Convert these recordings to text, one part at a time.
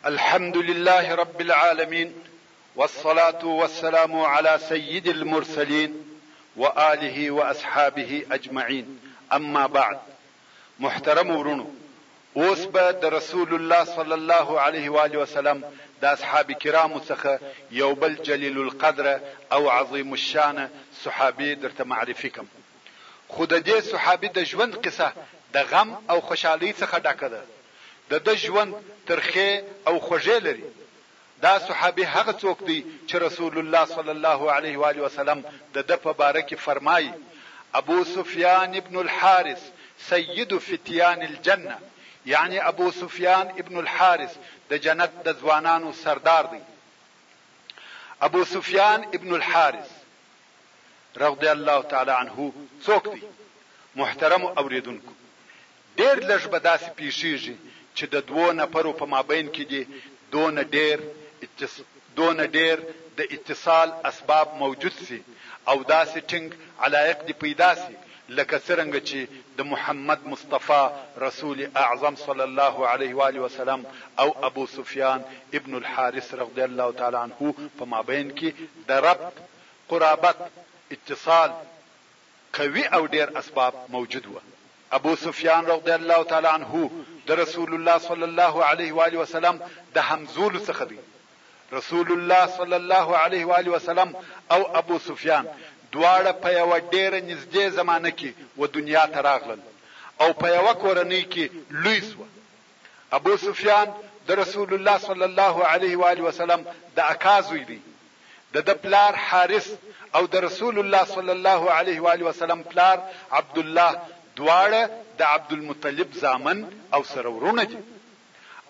الحمد لله رب العالمين والصلاة والسلام على سيد المرسلين وآله وأصحابه أجمعين أما بعد محترم ورونو اوس به د رسول الله صلی الله علیه و آله وسلم د اصحاب کرامو څخه یو بل جلیل القدره او عظیم الشانه صحابي درته معرفي کم. خو د دې صحابي د ژوند قصه د غم او خوشحالۍ څخه ډکه ده. د ده ژوند ترخې او خوږې لري. دا صحابي هغه څوک دی چې رسول الله صلی الله علیه و آله وسلم د ده په باره کې فرمايي، ابو سفیان ابن الحارث سید فتیان الجنة، یعنې ابو سفیان ابن الحارث د جنت د ځوانانو سردار دی. ابو سفیان ابن الحارث رضی الله تعالی عنه څوک دی؟ محترمو اوریدونکو! ډېر لږ به داسې پېښېږي چې د دوو نفرو په مابین کې دې دونه ډېر دونه ډېر د اتصال اسباب موجود شي او داسې ټینګ علایق دې پیدا شي لکه څرنګه چې د محمد مصطفی رسول اعظم صلی الله علیه وآله وسلم او ابو سفیان ابن الحارث رضی الله تعالی عنه په مابین کې د ربط، قرابت، اتصال، قوي او ډېر اسباب موجود وه. ابو سفیان رضی الله تعالی عنه د رسول الله صلی الله علیه و آله وسلم د همزولو څخه دی. رسول الله صلی الله علیه و آله وسلم او ابو سفیان دواړه په یوه ډېره نږدې زمانه کې و دنیا ته راغلل او په یوه کورنۍ کې لوی شوه. ابو سفیان د رسول الله صلی الله علیه و آله وسلم د اکا زوی دی. د ده پلار حارث او د رسول الله صلی الله علیه و آله وسلم پلار عبدالله دواړه د عبدالمطلب زامن او سره وروڼه دي.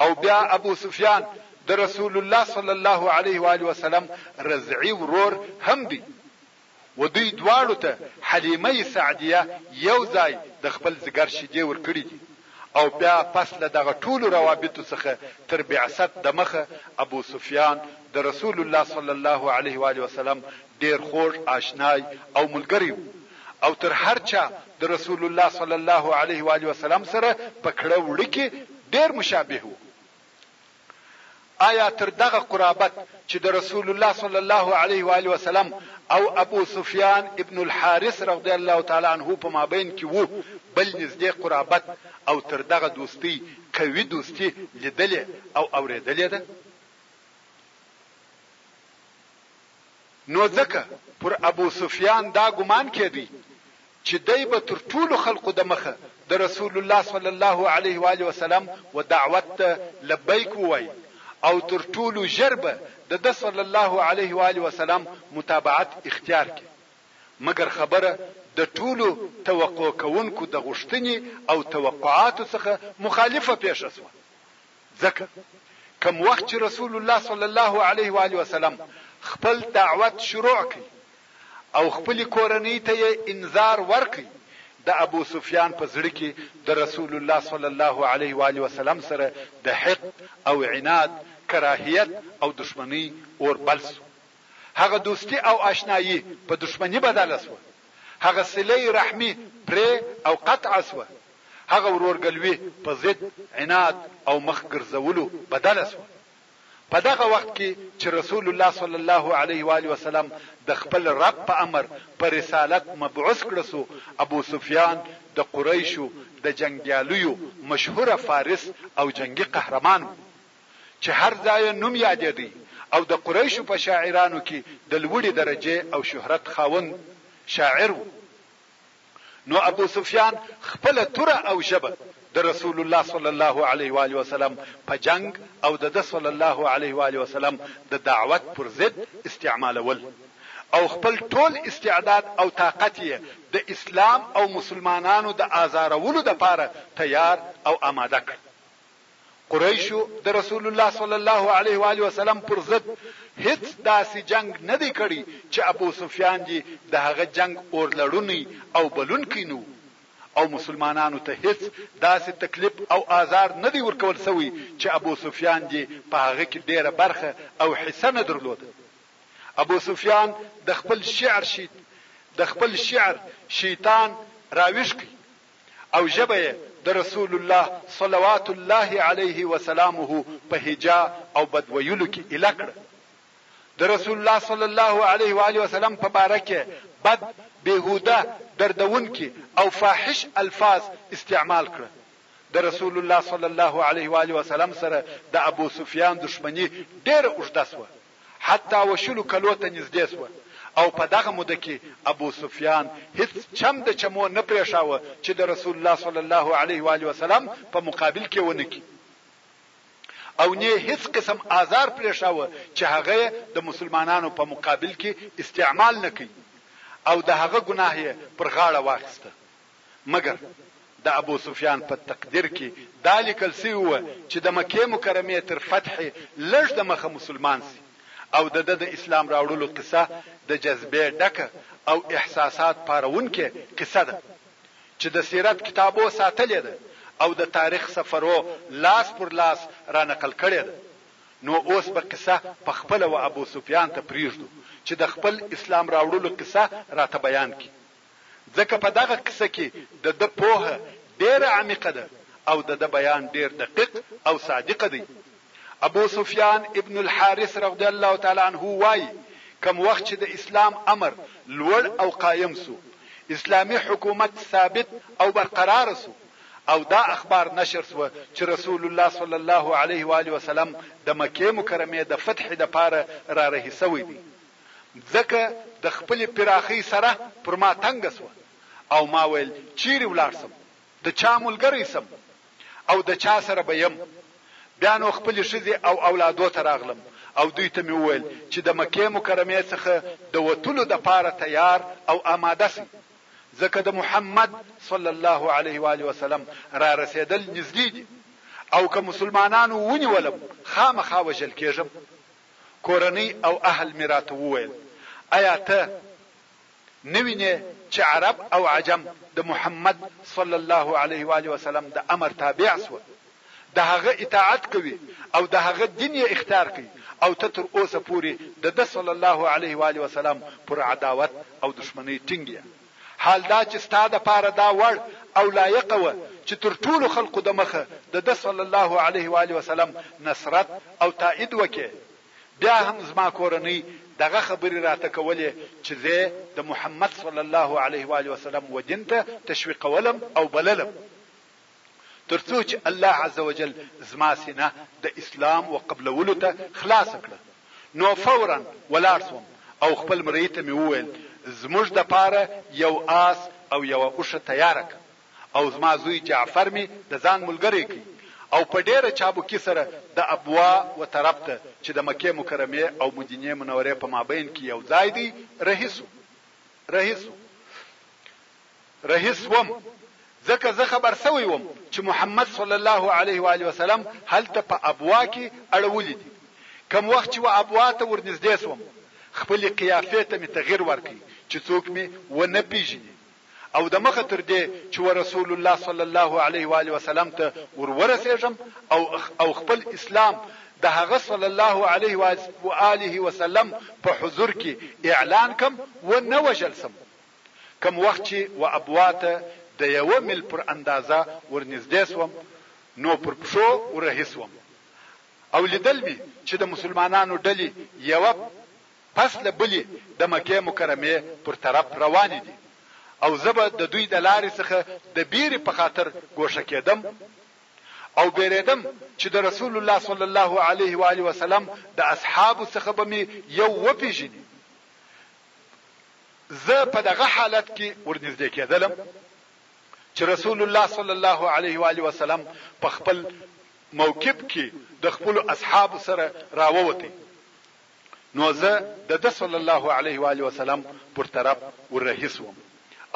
او بیا ابو سفیان د رسول الله صلی الله علیه و آله وسلم رضعي ورور هم دی. و دوی دواړو ته حلیمه سعدیه یو ځای د خپل ځیګر شیدې ورکړي دي او بیا پس له دغه ټولو روابطو څخه تر بعثت دمخه ابو سفیان د رسول الله صلی الله علیه وآله وسلم ډیر خوږ آشنای او ملګری وو او تر هر چا د رسول الله صلی الله علیه وآله وسلم سره په کړه وړه کې ډیر مشابه وو. آیا تر دغه قرابت چې د رسول الله صلی الله علیه و آله وسلم او ابو سفیان ابن الحارث رضی الله تعالی عنه په مابین کې وو بل نږدې قرابت او تر دغه دوستۍ قوي دوستي لیدلې او اورېدلې ده؟ نو ځکه پر ابو سفیان دا ګمان کېدی چې دی به تر ټولو خلقو د مخه د رسول الله صلی الله علیه و آله وسلم و دعوت ته لبیک ووایي او تر ټولو ژر به د ده صلی الله علیه و آله وسلم متابعت اختیار کړي، مګر خبره د ټولو توقع کوونکو د غوښتنې او توقعاتو څخه مخالفه پېښه شوه. ځکه کوم وخت چې رسول الله صلی الله علیه و آله وسلم خپل دعوت شروع کړ او خپلې کورنۍ ته یې انذار ورکړ، د ابو سفیان په زړه کې د رسول الله صلی الله علیه و آله وسلم سره د حقد او عناد، کراهیت او دښمنۍ اور بل شو. هغه دوستي او آشنايي په دښمني بدله شوه. هغه صله رحمي پرې او قطع شوه. هغه ورورګلوي په ضد، عناد او مخ ګرځولو بدله شوه. په دغه وخت کې چې رسول الله صلی الله علیه و آله وسلم د خپل رب په امر په رسالت مبعوث کړه شو، ابو سفیان د قریشو د جنګیالیو مشهوره فارس او جنګي قهرمان وو چې هر ځای یې نوم یادېدی او د قریشو په شاعرانو کې د لوړې درجې او شهرت خاوند شاعر وو. نو ابو سفیان خپله توره او ژبه د رسول الله صلی الله علیه و آله وسلم په جنګ او د ده صلی الله علیه و آله وسلم د دعوت پر ضد استعمالول او خپل ټول استعداد او طاقت یې د اسلام او مسلمانانو د آزارولو لپاره تیار او آماده کړ. قریشو د رسول الله صلی الله علیه و آله وسلم پر ضد هیڅ داسې جنګ نه دی کړی چې ابو سفیان دې د هغه جنګ اورلړونی او بلونکی نه وو او مسلمانانو ته هیڅ داسې تکلیف او آزار نه دی ورکول شوی چې ابو سفیان دې په هغه کې ډیره برخه او حصه نه درلوده. ابو سفیان د خپل شعر د خپل شعر شیطان راویښ کړ. او ژبه یې د رسول الله صلوات الله علیه وسلامه په هجاء او بد ویلو کې ایله کړه. د رسول الله صلی الله علیه و آله وسلم په باره کې بد، بیهوده، دردونکي او فاحش الفاظ استعمال کړه. د رسول الله صلی الله علیه و آله وسلم سره د ابوسفیان دښمني ډیره اوږده شوه، حتی و شلو کلو ته نږدې شوه او په دغه موده کې ابوسفیان هیڅ چم د چمو نه پرېښاوه چې د رسول الله صلی الله علیه و آله وسلم په مقابل کې ونه کړي. او نۀ هيڅ قسم آزار پرېښاوه چې هغه يې د مسلمانانو په مقابل کې استعمال نۀ کړي او د هغه ګناه يې پر غاړه واخسته. مګر د ابوسفيان په تقدير کې دا ليکل شوي وه چې د مکې مکرمې تر فتحې لږ د مخه مسلمان شي او د ده د اسلام راوړلو قصه د جذبې ډکه او احساسات پارونکې قصه ده. چې د سیرت کتابو ساتلې ده او د تاریخ سفرو لاس پر لاس را نقل کړې ده، نو اوس به قصه په خپله و ابوسفیان ته پریږدو چې د خپل اسلام راوړلو قصه راته بیان کړي، ځکه په دغه قصه کې د ده پوهه ډیره عمیقه ده او د ده بیان ډیر دقیق او صادقه دی. ابوسفیان ابن الحارث رضی الله تعالی عنه وايي، کوم وخت چې د اسلام امر لوړ او قایم شو، اسلامي حکومت ثابت او برقراره شو او دا اخبار نشر شوه چې رسول الله صلی الله علیه وآله وسلم د مکې مکرمې د فتحې لپاره را رهي شوی دی، مځکه د خپلې پراخۍ سره پر ما تنګه شوه او ما ویل چیرې ولاړ شم؟ د چا ملګری شم؟ او د چا سره به یم؟ بیا نو خپلې ښځې او اولادو ته راغلم او دوی ته مې وویل چې د مکې مکرمې څخه د وتلو دپاره تیار او آماده شئ، ځکه د محمد صلی الله علیه و آله وسلم رارسېدل نږدې دي او که مسلمانانو ونیولم خامخا وژل کېږم. کورنۍ او اهل مې راته وویل، ایا ته نه وینې چې عرب او عجم د محمد صلی الله علیه و آله وسلم د امر تابع شوه، د هغه اطاعت کوي او د هغه دین یې اختیار کړ او ته تر اوسه پورې د ده صلی الله علیه و آله وسلم پر عداوت او دښمنۍ ټینګ یې، حال دا چې ستا لپاره دا وړ او لایقه وه چې تر ټولو خلقو د مخه د ده صلی الله علیه و آله وسلم نصرت او تائید وکړې. بیا هم زما کورنۍ دغه خبرې راته کولې چې زه د محمد صلی الله علیه و آله وسلم و دین ته تشویقولم او بللم تر څو چې الله عزوجل زما سینه د اسلام و قبلولو ته خلاصه کړه نو فورا ولاړ شوم او خپل مريي ته مې وویل زموږ دپاره یو آس او یوه اوښه تیاره کړه. او زما زوی جعفر مې د ځان ملګری کړ او په ډېره چابکي سره د ابوا و طرف ته چې د مکې مکرمې او مدینې منورې په مابین کې یو ځای دی رهي شو رهي شو رهي شوم ځکه زه خبر شوی وم چې محمد صلی الله علیه و آله وسلم هلته په ابوا کې اړولي دي. کوم وخت چې و ابوا ته ورنږدې شوم خپلې قیافې ته مې تغیر ورکړ چې څوک مې ونه پېژني. او د مخه تر دې چې و رسول الله صلی الله علیه و آله وسلم ته ور ورسېږم او او خپل اسلام د هغه صلی الله علیه و آله وسلم په حضور کې اعلان کړم و نه وژل شم. کوم وخت چې و ابوا ته د یوه میل پر اندازه ور نږدې شوم نو پر پښو ور رهي شوم او لیدل مې چې د مسلمانانو ډلې یوه پس له بلې د مکې مکرمې پر طرف روانې دي او زه به د دوی د لارې څخه د بیرې په خاطر ګوښه کیدم او بیریدم چې د رسول الله صلی الله علیه و آله وسلم د اصحابو څخه به مې یو وپیژني. زه په دغه حالت کې ورنږدې کیدلم چې رسول الله صلی الله علیه و آله وسلم په خپل موکب کې د خپلو اصحابو سره راووتی. نو زه د ده صلی الله علیه و آله وسلم پر طرف ور رهي شوم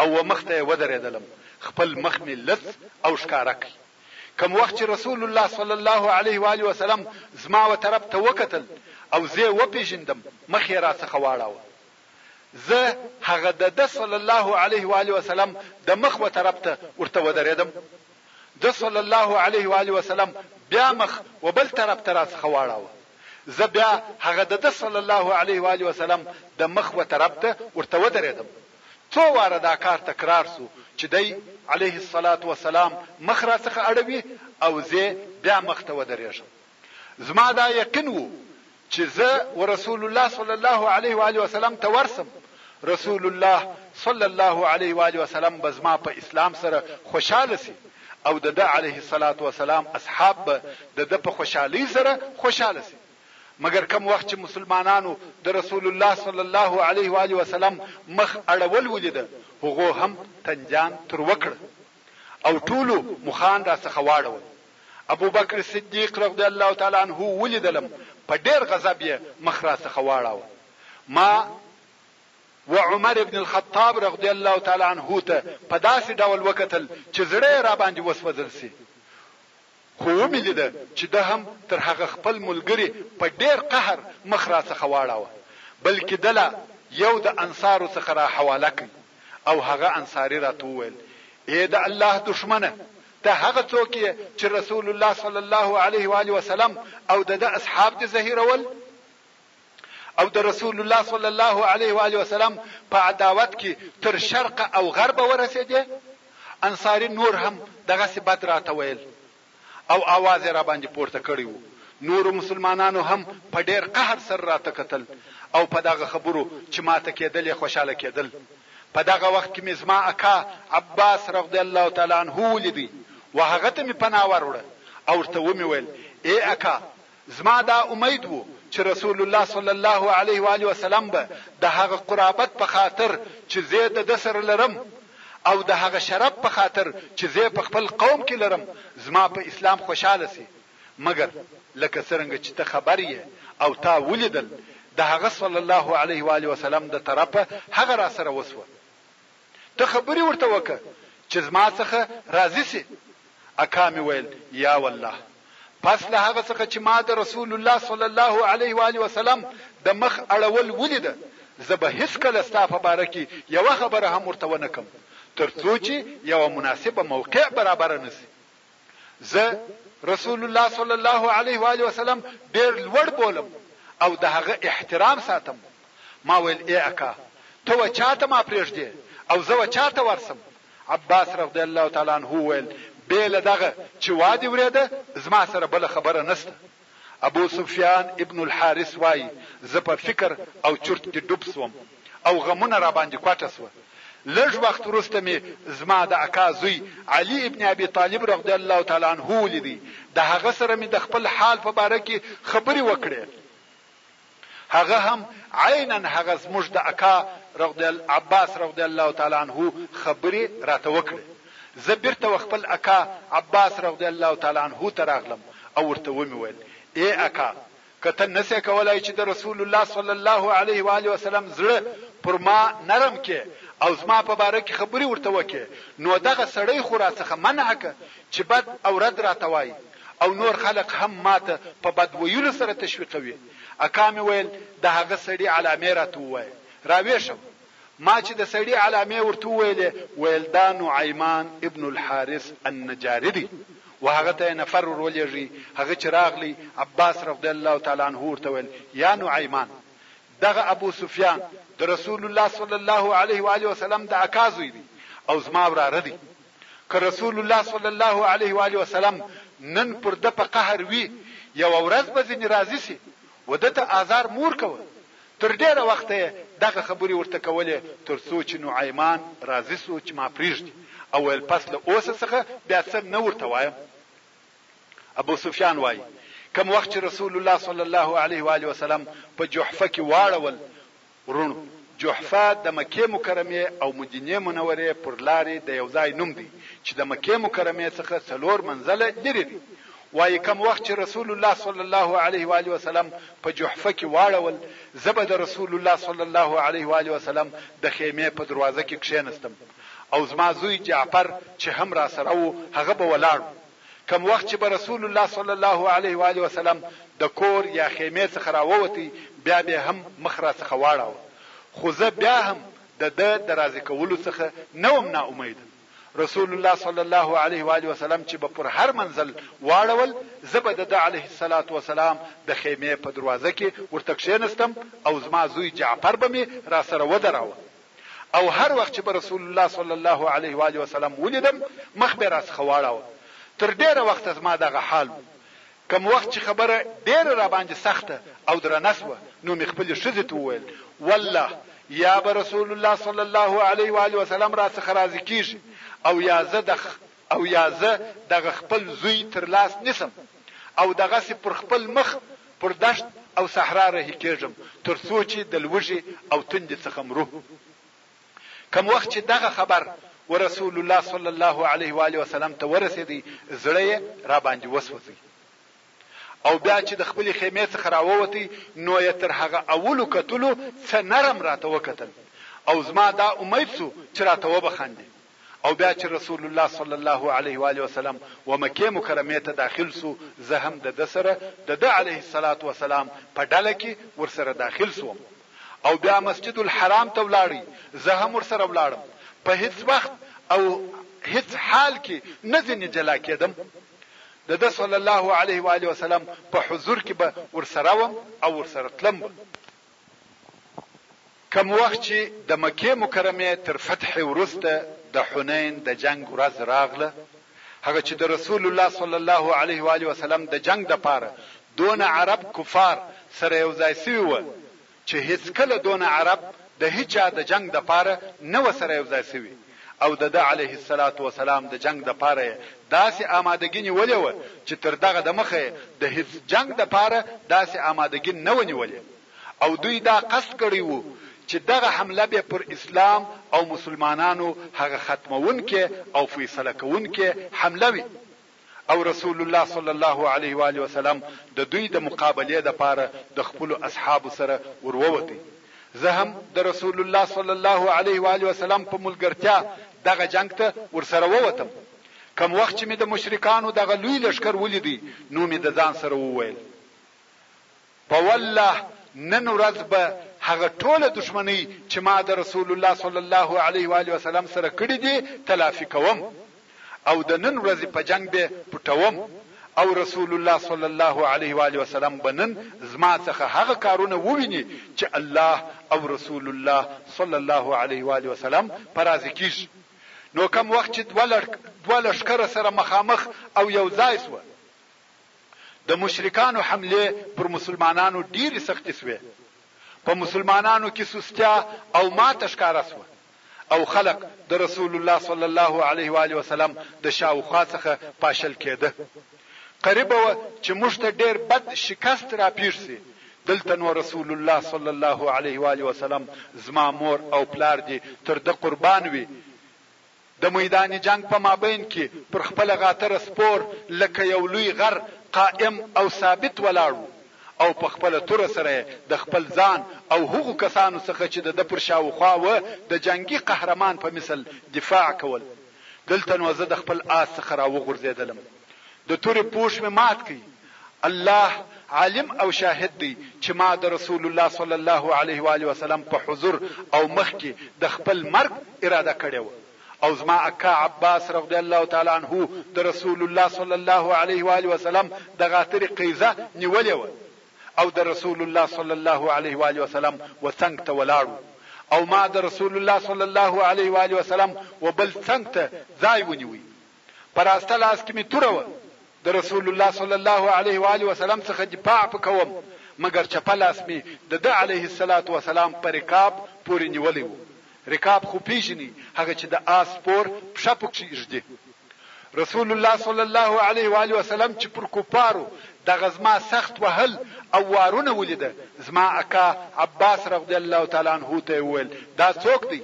او و مخ ته یې ودرېدلم، خپل مخ مې لڅ او ښکاره کړ. کوم وخت چې رسول الله صلی الله علیه و آله وسلم زما و طرف ته وکتل او زه یې وپېژندم، مخ یې راڅخه واړاوه. زه هغه د ده صلی الله علیه و آله وسلم د مخ و طرف ته ورته ودرېدم. ده صلی الله علیه و آله وسلم بیا مخ و بل طرف ته راڅخه واړاوه. زه بیا هغه د ده صلی الله علیه و آله وسلم د مخ و طرف ته ورته ودرېدم. څو واره دا کار تکرار شو چې دی علیه الصلوة والسلام مخ راڅخه اړوي او زۀ بیا مخ ته ودرېږم. زما دا یقین وو چې زه ورسول الله صلی الله علیه وآله وسلم ته ورسم، رسول الله صلی الله علیه وآله وسلم به زما په اسلام سره خوشحاله شي او د ده علیه الصلوة والسلام اصحاب به د ده په خوشحالۍ سره خوشحاله شي. مګر کوم وخت چې مسلمانانو د رسول الله صلی الله علیه وآله وسلم مخ اړول ولیده، هغو هم تنجان تروه کړه او ټولو مخان راڅخه واړول. ابوبکر صدیق رضی الله تعالی عنه ولیدلم په ډیر غضب یې مخ راڅخه واړاوه. ما و عمر ابن الخطاب رضی الله تعالی عنه ته په داسې ډول وکتل چې زړه یې راباندې وسوځل شي. خو ومې لیده چې ده هم تر هغه خپل ملګري په ډېر قهر مخ راڅخه واړاوه، بلکې ده لا یو د انصارو څخه را حواله کړ او هغه انصاري راته وویل، اې د الله دښمنه! ته هغه څوک یې چې رسول الله صلی الله علیه وآله وسلم او د ده اصحاب دې زهیرول؟ او د رسول الله صلی الله علیه و آله وسلم په عداوت کې تر شرقه او غربه ورسېدې؟ انصاري نور هم دغسې بد راته ویل او اواز یې راباندې پورته کړی وو. نورو مسلمانانو هم په ډېر قهر سره راته کتل او په دغه خبرو چې ماته کېدلې خوشحاله کېدل. په دغه وخت کې مې زما اکا عباس رضی الله تعالی عنه ولیدی و هغه ته مې پناه وروړه او ورته ومې ویل، اې اکا! زما دا امید وو چې رسول الله صلی الله علیه و آله وسلم به د هغه قرابت په خاطر چې زۀ د ده سره لرم او د هغه شرف په خاطر چې زۀ په خپل قوم کې لرم زما په اسلام خوشحاله شي مګر لکه څرنګه چې ته خبر یې او تا ولیدل د هغه صلی الله علیه و آله وسلم د طرفه هغه راسره وشوه. ته خبرې ورته وکړه چې زما څخه راضي شي. اکا مې ویل، یا والله! پس له هغه څخه چې ما د رسول الله صلی الله علیه و آله وسلم د مخ اړول ولیده، زه به هیڅکله ستا په باره کې یوه خبره هم ورته ونه کړم، تر څو چې یوه مناسبه موقع برابره نه شي. زه رسول الله صلی الله علیه و آله وسلم ډیر لوړ بولم او د هغه احترام ساتم. ما ویل، ای اکا! ته و چاته ما پریږدې او زه و چاته ورسم؟ عباس رضی الله تعالی عنه وویل، بې له دغه چې وادې وریده زما سره بله خبره نشته. ابو سفیان ابن الحارث وايي، زه په فکر او چرت کې ډوب شوم او غمونه راباندې کوټه شوه. لږ وخت وروسته مې زما د اکا زوی علي ابن ابي طالب رضی الله تعالی عنه ولیدی، د هغه سره مې د خپل حال په باره کې خبرې وکړې. هغه هم عینا هغه زموږ د اکا رضی عباس رضی الله تعالی عنه خبرې راته وکړې. زه بیرته و خپل اکا عباس رضی الله تعالی عنه ته راغلم او ورته ومې ویل، اې اکا! که ته نه سې کولای چې د رسول الله صلی الله علیه و آله وسلم زړه پر ما نرم کړې او زما په باره کې خبرې ورته وکړې، نو دغه سړی خو راڅخه منع که چې بد او رد راته وايي او نور خلق هم ماته په بد ویلو سره تشویقوي. اکا مې ویل، د هغه سړي علامې راته ووایه، راویښم. ما چې د سړي علامې ورته وویلې، ویل دا نعیمان ابن الحارث النجاري دی. و هغه ته یې نفر ور ولېږی، هغه چې راغلی، عباس رضی الله تعالی عنه ورته ویل، یا نعیمان! دغه ابو سفیان د رسول الله صلی الله علیه و آله وسلم د اکا زوی دی او زما وراره دی. که رسول الله صلی الله علیه و آله وسلم نن پر ده په قهر وي، یوه ورځ به ځینې راضي شي، و ده ته آزار مه ورکوه. تر ډېره وخته یې دغه خبرې ورته کولې تر څو چې نعیمان راضي شو چې ما پرېږدي او ویل پس له اوسه څخه بیا څه نه ورته وایم. ابو سفیان وايي، کوم وخت چې رسول الله صلی الله علیه و آله وسلم په جحفه کې واړول، وروڼو! جحفه د مکې مکرمې او مدینې منورې پر لارې د یو ځای نوم دی چې د مکې مکرمې څخه څلور منزله لرې دی. وايي کوم وخت چې رسول الله صلی الله علیه و آله وسلم په جحفه کې واړول، زه به د رسول الله صلی الله علیه و آله وسلم د خیمې په دروازه کې کښېنستم او زما زوی جعفر چې هم راسره وو هغه به ولاړ وو. کوم وخت چې به رسول الله صلی الله علیه و آله وسلم د کور یا خیمې څخه راووتی بیا به هم مخ راڅخه واړاوه خو زه بیا هم د ده د راضي کولو څخه نه وم نا امیده. رسول الله صلی الله علیه و آله وسلم چې به پر هر منزل واړول زه به د ده علیه الصلوة والسلام د خیمې په دروازه کې ورته کښېنستم او زما زوی جعفر به مې راسره ودراوه. او هر وخت چې به رسول الله صلی الله علیه و آله وسلم ولیدم مخ به راڅخه واړاوه. تر ډېره وخته زما دغه حال و. کوم وخت چې خبره ډېره راباندې سخته او درنه شوه نو مې خپلې ښځې ته وویل، والله یا به رسول الله صلی الله علیه و آله وسلم راڅخه راضي کېږي او یا زه د او یا زه دغه خپل زوی تر لاس نیسم او دغسې پر خپل مخ پر دښت او صحرا رهي کېږم تر څو چې د لوږې او تندې څخه مرو. کوم وخت چې دغه خبر و رسول الله صلی الله علیه و آله وسلم ته ورسېدی زړه یې راباندې وسوځی او بیا چې د خپلې خیمې څخه راووتی نو یې تر هغه اولو کتلو څه نرم راته وکتل او زما دا امید شو چې راته وبه خاندي. او بیا چې رسول الله صلی الله علیه و آله وسلم و مکې مکرمې ته داخل شو زه هم د ده سره د ده علیه الصلوة والسلام په ډله کې ورسره داخل شوم او بیا مسجد الحرام ته ولاړی زه هم ورسره ولاړم په هیڅ وخت او هیڅ حال کې نه ځینې جلا کېدم د ده صلی الله علیه و آله وسلم په حضور کې به ورسره وم او ورسره تلم به. کوم وخت چې د مکې مکرمې تر فتحې وروسته د حنین د جنګ ورځ راغله، هغه چې د رسول الله صلی الله علیه و آله وسلم د جنګ دپاره دونه عرب کفار سره یو ځای شوي وه چې هیڅکله دونه عرب د هیچا د جنګ دپاره نه وه سره یو ځای شوي او د ده علیه الصلوة والسلام د جنګ دپاره یې داسې آمادګي نیولې وه چې تر دغه دمخه یې د هیڅ جنګ دپاره داسې آمادګي نه وه نیولې. او دوی دا قصد کړی وو چې دغه حمله به پر اسلام او مسلمانانو هغه ختموونکې او فیصله کوونکې حمله وي او رسول الله صلی الله علیه و آله وسلم د دوی د مقابلې لپاره د خپلو اصحابو سره ور ووتی. زه هم د رسول الله صلی الله علیه و آله وسلم په ملګرتیا دغه جنګ ته ورسره ووتم. کوم وخت چې مې د مشرکانو دغه لوی لښکر ولیدی نو مې د ځان سره وویل، په والله نن ورځ به هغه ټوله دښمنۍ چې ما د رسول الله صلی الله علیه و آله وسلم سره کړې دي تلافي کوم او د نن ورځې په جنګ به پټوم او رسول الله صلی الله علیه و آله وسلم به نن زما څخه هغه کارونه وویني چې الله او رسول الله صلی الله علیه و آله وسلم په راضي کیږي. نو کوم وخت چې دوه لښکره سره مخامخ او یو ځای شوه، د مشرکانو حملې پر مسلمانانو ډېرې سختې شوې، په مسلمانانو کې سستیا او ماته ښکاره شوه او خلق د رسول الله صلی الله علیه و آله وسلم د شاوخوا څخه پاشل کېده. قریبه وه چې موږ ته ډېر بد شکست راپېښ شي، دلته نو رسول الله صلی الله علیه و آله وسلم زما مور او پلار دې تر ده قربان وي، د میدان جنګ په مابین کې پر خپله غاتره سپور لکه یو لوی غر قائم او ثابت ولاړ وو او په خپله توره سره یې د خپل ځان او هغو کسانو څخه چې د ده پر شاوخوا وه د جنګي قهرمان په مثل دفاع کول. دلته نو زه د خپل آس څخه راوغورځېدلم. د تورې پوښ مې مات کړ. الله عالم او شاهد دی چې ما د رسول الله صلی الله علیه و آله وسلم په حضور او مخ کې د خپل مرګ اراده کړې وه او زما اکا عباس رضی الله تعالی عنه د رسول الله صلی الله علیه و آله وسلم د غاترې قیزه نیولې وه او د رسول الله صلی الله علیه و آله وسلم و څنګ ته ولاړ وو او ما د رسول الله صلی الله علیه و آله وسلم و بل څنګ ته ځای ونیوی. په راسته لاس کې مې توره وه، د رسول الله صلی الله علیه و آله وسلم څخه دفاع په کوم، مګر چپه لاس مې د ده علیه الصلوة والسلام په رکاب پورې نیولی وو، رکاب خو پیژنی هغه چې د آس سپور پښه پکښې ایږدي. رسول الله صلی الله علیه و آله وسلم چې پر کفارو دغه زما سخت وهل او وارونه ولیده، زما اکا عباس رضی الله تعالی عنه ته یې وویل، دا څوک دی؟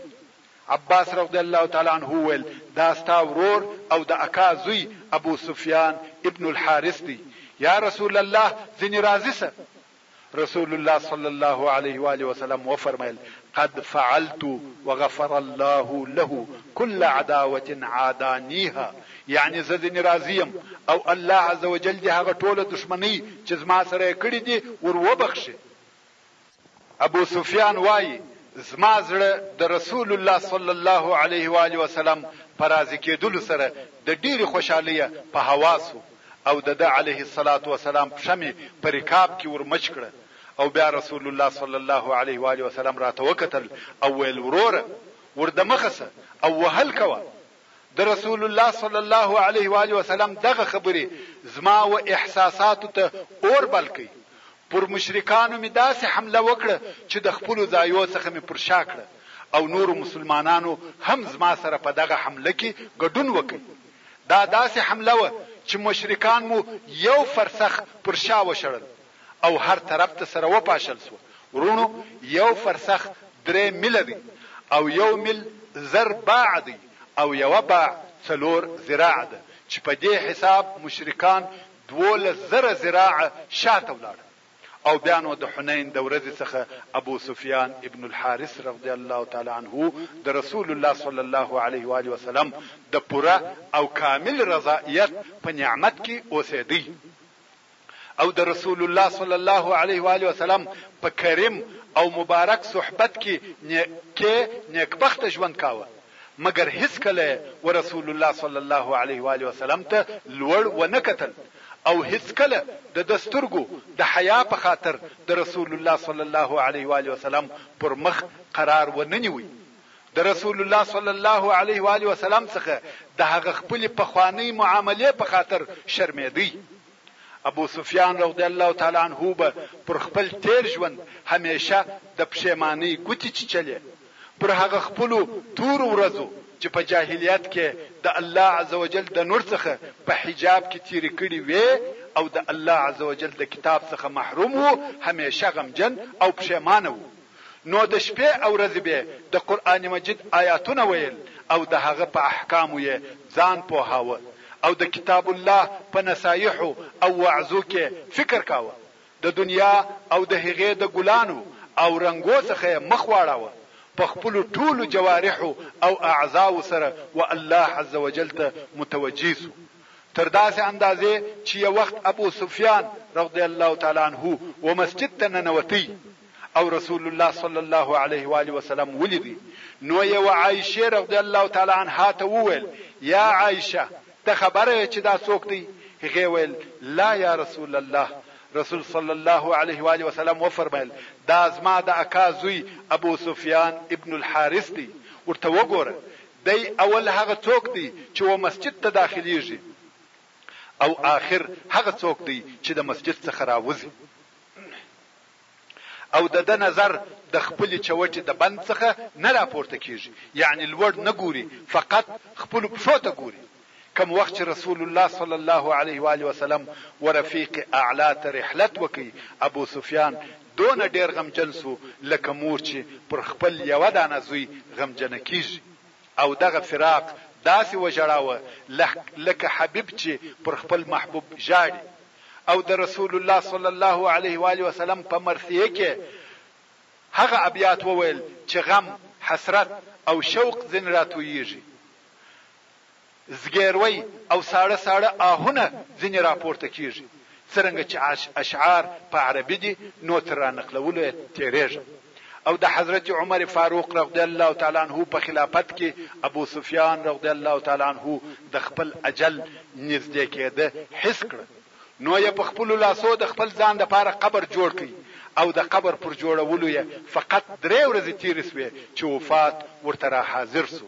عباس رضی الله تعالی عنه وویل، دا ستا ورور او د اکا زوی ابو سفیان ابن الحارث دی، یا رسول الله ځینې راضي سه. رسول الله صلی الله علیه وآله وسلم وفرمایل، قد فعلت وغفر الله له کل عداوة عادانیها، یعنې زه ځینې راضي یم او الله عزوجل دې هغه ټوله دښمنۍ چې زما سره یې کړې دي ور وبخښي. ابو سفیان وايي، زما زړه د رسول الله صلی الله علیه و آله وسلم په راضي کېدلو سره د ډېرې خوشحالۍ په هوا شو او د ده علیه الصلوة والسلام پښه مې په رکاب کې ور مچ کړه او بیا رسول الله صلی الله علیه و آله وسلم راته وکتل او ویل، وروره! ور دمخه سه او وهل کوه. د رسول الله صلی الله علیه و آله وسلم دغه خبرې زما و احساساتو ته اور بل کړ. پر مشرکانو مې داسې حمله وکړه چې د خپلو ځایو څخه مې پر شا کړه او نورو مسلمانانو هم زما سره په دغه حمله کې ګډون وکړ. دا داسې حمله وه چې مشرکان مو یو فرسخ پر شا وشړل او هر طرف ته سره وپاشل شوه. وروڼو! یو فرسخ درې میله دی او یو میل زر باع دی او یوه باع څلور ذراعه ده چې په دې حساب مشرکان 12,000 ذراعه شاته ولاړل. او بیا نو د حنین د ورځې څخه ابو سفیان ابن الحارث رضی الله تعالی عنه د رسول الله صلی الله علیه و آله وسلم د پوره او کامل رضائیت په نعمت کې اوسیدی او د رسول الله صلی الله علیه و آله وسلم په کریم او مبارک صحبت کې کې نیکبخته ژوند کاوه. مګر هیڅکله یې ورسول الله صلی الله علیه و آله وسلم ته لوړ ونه کتل او هیڅکله د ده سترګو د حیا په خاطر د رسول الله صلی الله علیه و آله وسلم پر مخ قرار ونه نیوی. د رسول الله صلی الله علیه و آله وسلم څخه د هغه خپلې پخوانۍ معاملې په خاطر شرمېدی. ابو سفیان رضی الله تعالی عنه به پر خپل تېر ژوند همېشه د پښېمانۍ ګوتې چیچلې. پر هغه خپلو تورو ورځو چې په جاهلیت کې د الله عزوجل د نور څخه په حجاب کې تیرې کړي وې او د الله عزوجل د کتاب څخه محروم وو همیشه غمجن او پښیمانه وو نو د شپې او ورځې به د قرآن مجید آیاتونه ویل او د هغه په احکامو یې ځان پوهاوه او د کتاب الله په نصایحو او وعظو کې فکر کاوه. د دنیا او د هغې د ګلانو او رنګو څخه یې مخ واړاوه، په خپلو ټولو جوارحو او اعضاوو سره و الله عزوجل ته متوجه شو، تر داسې اندازې چې یو وخت ابو سفیان رضی الله تعالی عنه و مسجد ته ننوتی او رسول الله صلی الله علیه وآله وسلم ولیدی نو یې و عایشې رضی الله تعالی عنها ته وویل، یا عایشه! ته خبره یې چې دا څوک دی؟ هغې ویل، لا یا رسول الله. رسول صلی الله علیه و آله وسلم وفرمایل، دا زما د اکا زوی ابو سفیان ابن الحارث دی، ورته وګوره، دی اول هغه څوک دی چې و مسجد ته داخلیږي او آخر هغه څوک دی چې د مسجد څخه راوځي. او د ده نظر د خپلې چوټې د بند څخه نه راپورته کیږي، یعنې لوړ نه ګوري فقط خپلو پښو ته ګوري. کوم وخت چې رسول الله صلی الله علیه وآله وسلم و رفیق اعلی ته رحلت وکړ، ابو سفیان دونه ډیر غمجن شو لکه مور چې پر خپل یوه دانه زوی غمجنه کیږي او دغه فراق داسې وژړاوه لکه حبیب چې پر خپل محبوب ژاړي. او د رسول الله صلی الله علیه و آله وسلم په مرثیه کې هغه ابیات وویل چې غم، حسرت او شوق ځینې راتوییږي، زګیروی او ساړه ساړه آهونه ځینې راپورته کیږي. څرنګه چې اشعار په عربي دي نو تر رانقلولو یې تیریږم. او د حضرت عمر فاروق رضی الله تعالی عنه په خلافت کې ابو سفیان رضی الله تعالی عنه د خپل اجل نږدې کېده حس کړه نو یې په خپلو لاسو د خپل ځان لپاره قبر جوړ کړ او د قبر پر جوړولو یې فقط درې ورځې تېرې شوې چې وفات ورته را حاضر شو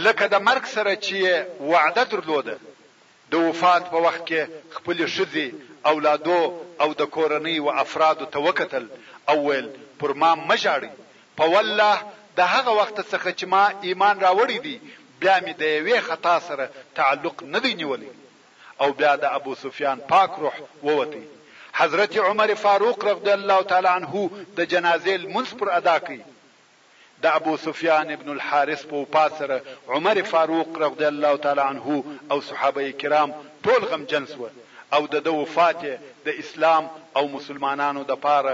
لکه د مرګ سره چې یې وعده درلوده. د وفات په وخت کې خپلې ښځې، اولادو او د کورنۍ و افرادو ته وکتل او ویل، پر ما مه ژاړئ، په والله د هغه وخته څخه چې ما ایمان راوړی دی بیا مې د یوې خطا سره تعلق نه دی نیولی. او بیا د ابو سفیان پاک روح ووتی. حضرت عمر فاروق رضی الله تعالی عنه د جنازې لمونځ پر ادا کړ. د ابو سفیان ابن الحارث په وفات سره عمر فاروق رضی الله تعالی عنه او صحابه کرام ټول غمجن شوه او د ده وفات یې د اسلام او مسلمانانو دپاره.